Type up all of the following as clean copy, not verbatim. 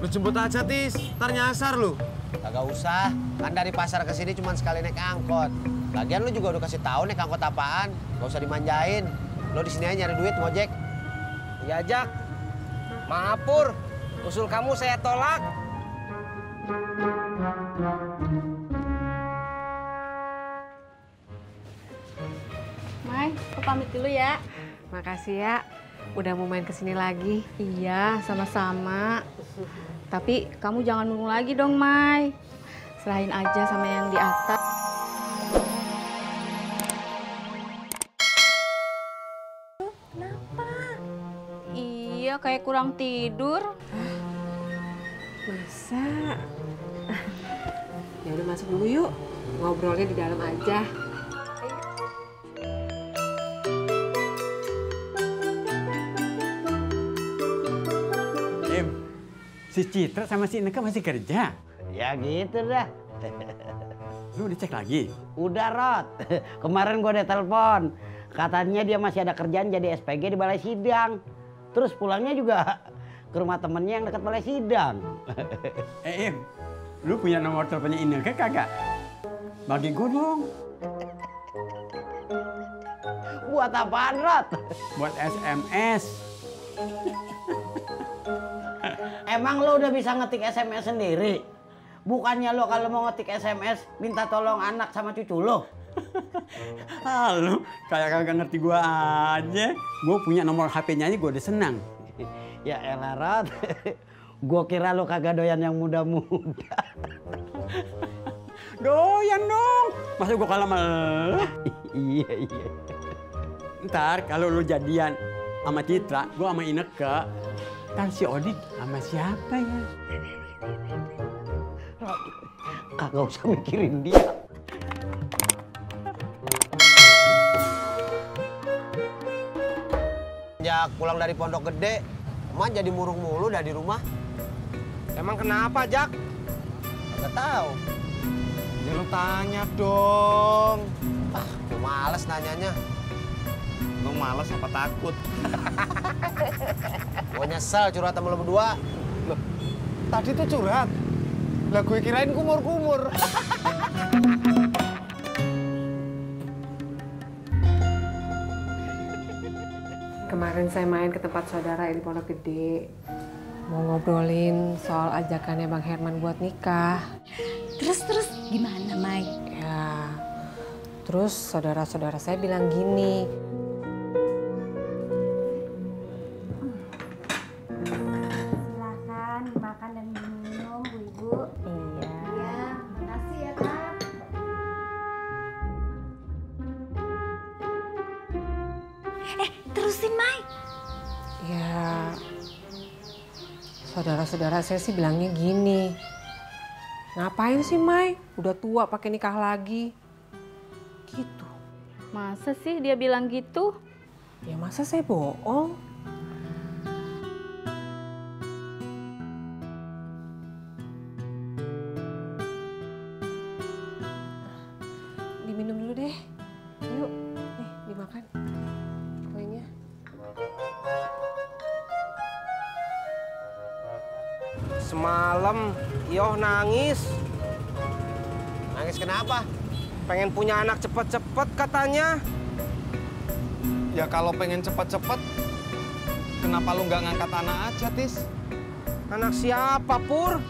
Lu jemput aja, Tis. Ntar nyasar lu. Kagak usah. Kan dari pasar ke sini cuma sekali naik angkot. Lagian lu juga udah kasih tahu naik angkot apaan. Gak usah dimanjain. Lu di sini aja nyari duit, ngojek. Ya, Jak. Maaf, Pur. Usul kamu saya tolak. Mai, aku pamit dulu ya. Makasih ya, udah mau main kesini lagi. Iya, sama-sama. Tapi kamu jangan nunggu lagi dong, Mai. Serahin aja sama yang di atas. Kenapa? Iya, kayak kurang tidur. Masa? Ya udah masuk dulu yuk, ngobrolnya di dalam aja. Si Citra sama si Ineke masih kerja? Ya gitu dah. Lu udah cek lagi? Udah, Rod. Kemarin gua udah telepon. Katanya dia masih ada kerjaan jadi SPG di Balai Sidang. Terus pulangnya juga ke rumah temennya yang dekat Balai Sidang. Im, lu punya nomor teleponnya Ineke kagak? Bagi gua dong. Buat apaan, Rod? Buat SMS. Emang lo udah bisa ngetik SMS sendiri? Bukannya lo kalau mau ngetik SMS minta tolong anak sama cucu lo? Lu kayak kagak ngerti gua aja. Gua punya nomor HP-nya aja gua udah senang. Ya elah, Rod. Gua kira lo kagak doyan yang muda-muda. Doyan dong. Masa gua kalah sama lu? Iya. Ntar kalau lu jadian sama Citra, gua sama Ineke. Ntar si Odin sama siapa ya? Kagak usah mikirin dia. Jak pulang dari Pondok Gede, emak jadi murung mulu dah di rumah. Emang kenapa, Jak? Kagak tahu. Ya lu tanya dong. Ah, gue males nanyanya. Lu malas apa takut? Gue nyesel curhat sama lo berdua. Loh, tadi tuh curhat. Lah gue kirain kumur-kumur. Kemarin saya main ke tempat saudara di Pondok Gede. Mau ngobrolin soal ajakannya Bang Herman buat nikah. Terus gimana, Mai? Ya, terus saudara-saudara saya bilang gini. Silahkan makan dan minum, Bu Ibu. Iya. Iya, makasih ya, Kak. Terusin, Mai. Ya, saudara-saudara saya sih bilangnya gini. Ngapain sih, Mai? Udah tua pakai nikah lagi. Gitu. Masa sih dia bilang gitu? Ya masa saya bohong? Diminum dulu deh. Yuk, nih dimakan kuenya. Semalam Yoh nangis. Nangis kenapa? Pengen punya anak cepet-cepet katanya. Ya kalau pengen cepet-cepet, kenapa lu nggak ngangkat anak aja, Tis? Anak siapa, Pur?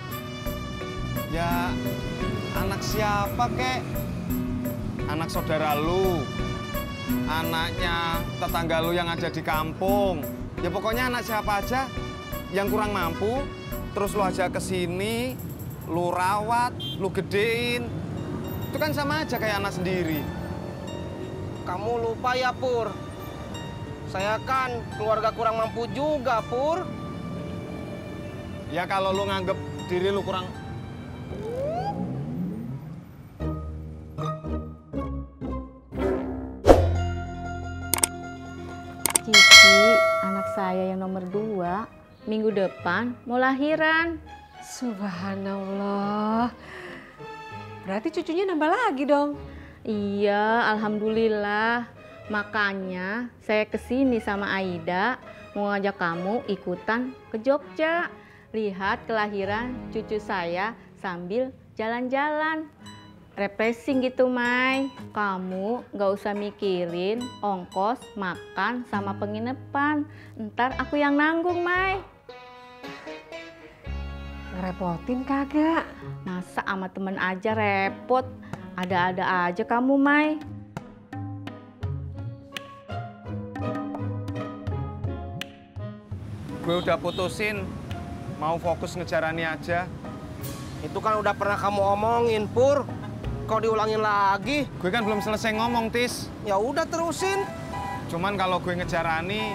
Ya, anak siapa, kek? Anak saudara lu, anaknya tetangga lu yang ada di kampung. Ya pokoknya anak siapa aja yang kurang mampu, terus lu ajak ke sini, lu rawat, lu gedein. Itu kan sama aja kayak anak sendiri. Kamu lupa ya, Pur? Saya kan keluarga kurang mampu juga, Pur. Ya kalau lu nganggep diri lu kurang... Cici, anak saya yang nomor 2, minggu depan mau lahiran. Subhanallah. Berarti cucunya nambah lagi dong. Iya, alhamdulillah. Makanya saya kesini sama Aida mau ngajak kamu ikutan ke Jogja. lihat kelahiran cucu saya sambil jalan-jalan. Refreshing gitu, Mai. Kamu nggak usah mikirin ongkos, makan, sama penginapan. Ntar aku yang nanggung, Mai. Ngerepotin kagak? Masa sama temen aja repot? Ada-ada aja kamu, Mai. Gue udah putusin, mau fokus ngejar Ani aja. Itu kan udah pernah kamu omongin, Pur. Kok diulangin lagi? Gue kan belum selesai ngomong, Tis. Ya udah terusin. Cuman kalau gue ngejar Ani,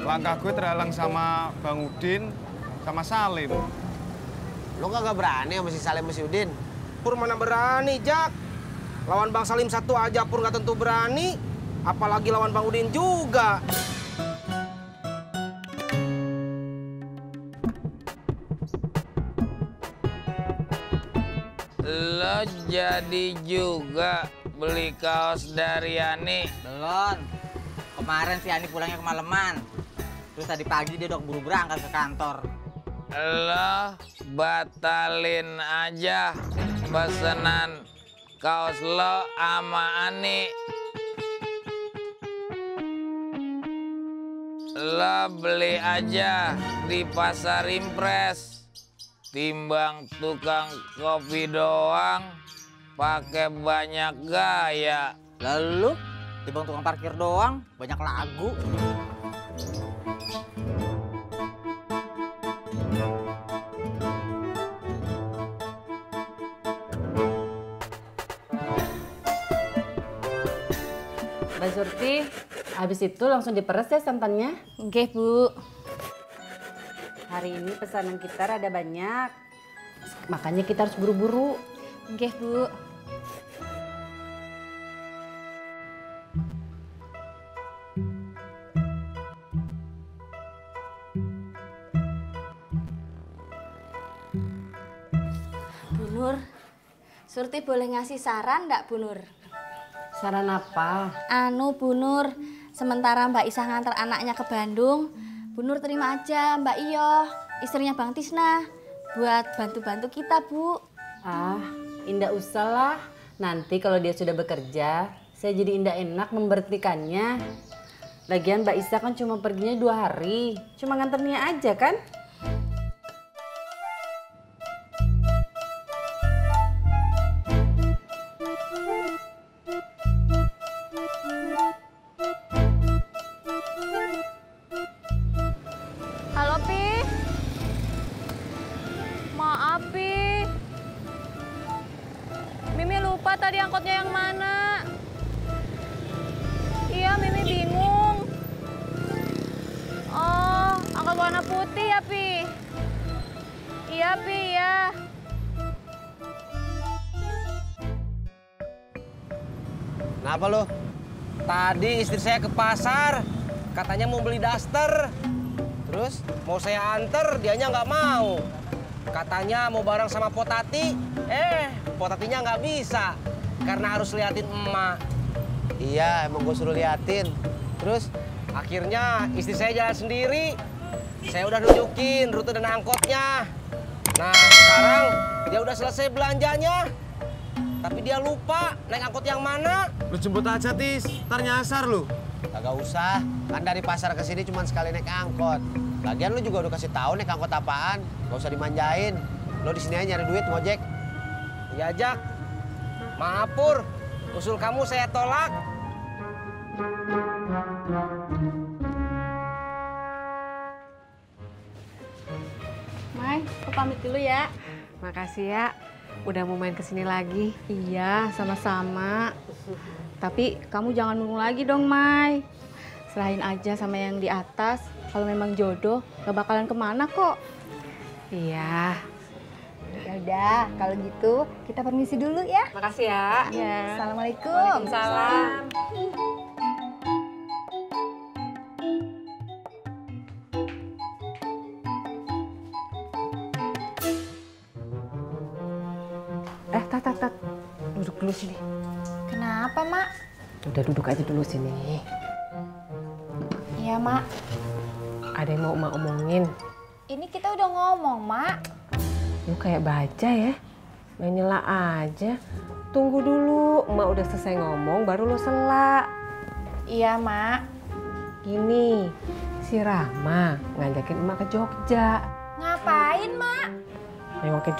langkah gue terhalang sama Bang Udin, sama Salim. Lo kagak berani sama si Salim sama si Udin? Pur mana berani, Jak? Lawan Bang Salim satu aja Pur nggak tentu berani. Apalagi lawan Bang Udin juga. Lo jadi juga beli kaos dari Yani? Belum. Kemarin si Ani pulangnya kemalaman. Terus tadi pagi dia udah keburu berangkat ke kantor. Lo batalin aja pesanan kaos lo sama Ani. Lo beli aja di Pasar Impres. Timbang tukang kopi doang, pakai banyak gaya. Lalu timbang tukang parkir doang, banyak lagu. Mbak Surti, habis itu langsung diperes ya santannya? Nggih, Bu. Hari ini pesanan kita rada banyak, makanya kita harus buru-buru. Nggih, Bu. Bu Nur, Surti boleh ngasih saran nggak, Bu Nur? Saran apa? Anu, Bu Nur, sementara Mbak Isah ngantar anaknya ke Bandung, Bu Nur terima aja Mbak Iyo, istrinya Bang Tisna, buat bantu-bantu kita, Bu. Ah, indah usah lah. Nanti kalau dia sudah bekerja, saya jadi indah enak memberhentikannya. Lagian Mbak Isa kan cuma perginya 2 hari, cuma nganternya aja kan? Halo, Pi. Maaf, Pi. Mimi lupa tadi angkotnya yang mana. Iya, Mimi bingung. Oh, angkot warna putih ya, Pi? Iya, Pi, ya. Kenapa lo? Tadi istri saya ke pasar, katanya mau beli daster. Terus mau saya anter, dianya nggak mau. Katanya mau bareng sama Potati, Potatinya nggak bisa karena harus liatin emak. Iya, emang gue suruh liatin. Terus akhirnya istri saya jalan sendiri. Saya udah nunjukin rute dan angkotnya. Nah sekarang dia udah selesai belanjanya, tapi dia lupa naik angkot yang mana. Lu jemput aja, Tis. Ntar nyasar lu. Kagak usah, kan dari pasar ke sini cuma sekali naik angkot. Lagian lu juga udah kasih tahu naik angkot apaan. Gak usah dimanjain. Lu di sini aja nyari duit ngojek. Ya, Jak. Maaf, Pur. Usul kamu saya tolak. Mai, aku pamit dulu ya. Makasih ya, udah mau main kesini lagi. Iya, sama-sama. Tapi kamu jangan nunggu lagi dong, Mai. Serahin aja sama yang di atas. Kalau memang jodoh, gak bakalan kemana kok. Iya. Ya udah, kalau gitu kita permisi dulu ya. Makasih ya. Ya. Assalamualaikum. Waalaikumsalam. Tat. Duduk dulu sini. Kenapa, Mak? Udah duduk aja dulu sini. Iya, Mak. Ada yang mau Mak omongin. Ini kita udah ngomong, Mak. Lu kayak baca ya, main nyela aja. Tunggu dulu, emak udah selesai ngomong baru lu sela. Iya, Mak. Gini, si Rahma ngajakin emak ke Jogja. Ngapain, Mak? Nengokin